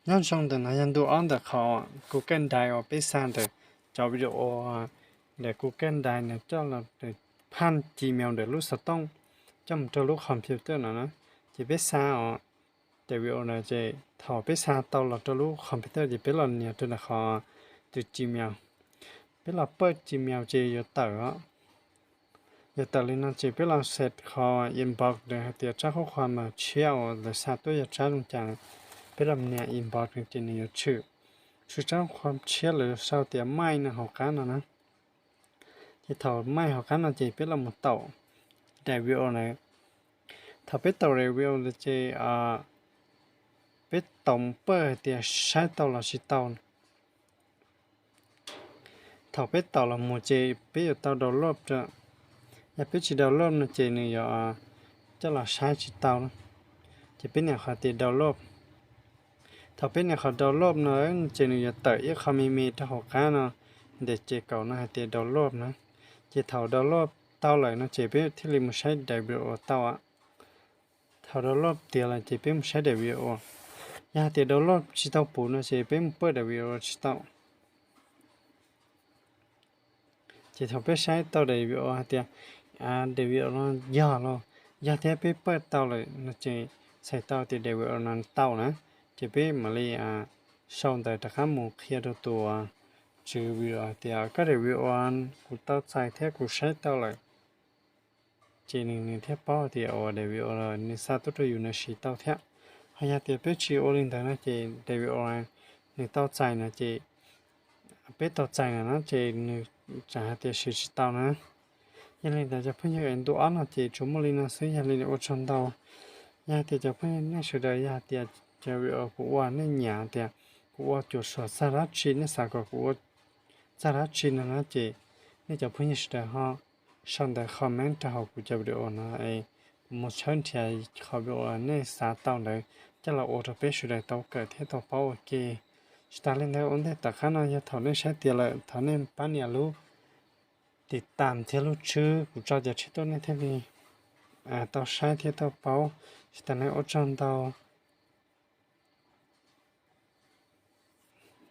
Nyob zoo ntawm no yog ntu ob ntawm qhov Google Drive uas peb xa ntawm cov video ntawm Google Drive nws coj los phaj Gmail ntawm lub xov tooj coj mus rau lub computer no na. Ces peb xa os, daim video no ces thaum peb xa tau los rau lub computer ces peb los nias rau ntawm qhov tus Gmail. Peb los pawj Gmail ces yuav tawm os. Yuav tawm li no ces peb los search qhov inbox ntawd hais tias tsab qhuab qhuas mas tshiab uas lawv xa tuaj yog tsab zoo cas. Peb los nias inbox ces nws yuav tshwm, tshwm tsab qhuas tshiab lawv sau tias mail no hauv qab no na. Ces thaum mail hauv qab no ces peb los mus taum daim video na. Thaum peb taum daim video ntawd ces peb taum pawj hais tias saib tau los tsis tau. Thaum peb taum los mus ces peb yuav tau download rau. Yog peb tsis download no ces nws yuav coj los saib tsis tau. Ces peb nias qhov tias download. Thaum peb nias qhov download no ces nws yuav tawm ib qho me me rau hauv qab no, ntes ces kaum no hais tias download na. Ces thaum download tau lawm no ces peb thiaj li mus saib daim video tau. Thaum download tiav lawm ces peb mus saib daim video. Yog hais tias download tsis tau puv no ces peb mus pawj daim video tsis tau. Ces thaum peb saib tau daim video hais tias daim video no yog los yog thiab peb pawj tau lawm no ces txhais tau tias daim video no tau na. Ces peb mam li sau ntawv rov qab mus qhia rau tus tswv video hais tias koj daim video kuv tau txais thiab kuv saib tau lawm. Ces nws nws thiaj paub tias ua daim video los nws xa tuaj rau yus nws siv tau thiab. Ho yog tias peb tsis ua li ntawd no ces daim video nws tau txais no ces peb tau txais na no ces nws tseem hais tias siv tsis tau na. Yog li ntawd cov phooj ywg, ntu ob no ces tsuas muaj li no xwb, yog li ua tsaug ntau. Yog hais tias cov phooj ywg nej sawv daws yog hais tias cov video kuv ua nej nyiam tias kuv ua cuam suam txog dab tsi, nej xav kom kuv ua txog dab tsi no na ces nej cov phooj ywg sawv daws ho sau ntawv comment rau hauv kuv cov video no es kuv mus tshawb nrhiav qhov video nej xav tau ntawd coj los ua rau peb sawv daws tau kawm thiab tau paub ua ke. Tsis tas li ntawd ua ntej tom qab no yog thaum nej saib tiav lawm thov nej pab nias lub tiv tam thiab lub tswb kuv tso cov tshiab tuaj nej thiaj li tau saib thiab tau paub. Tsis tas li ua tsaug ntau.